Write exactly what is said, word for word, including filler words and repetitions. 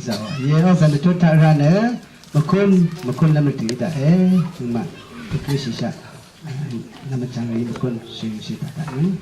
Yơh, ơ, ƀiădah tŭ ta ră anei, mkhŭn, mkhŭn lăm ti ta, ơ, mă, pơkri sĭt sa. Lăm čang ri mkhŭn si, si ta ta, hmm.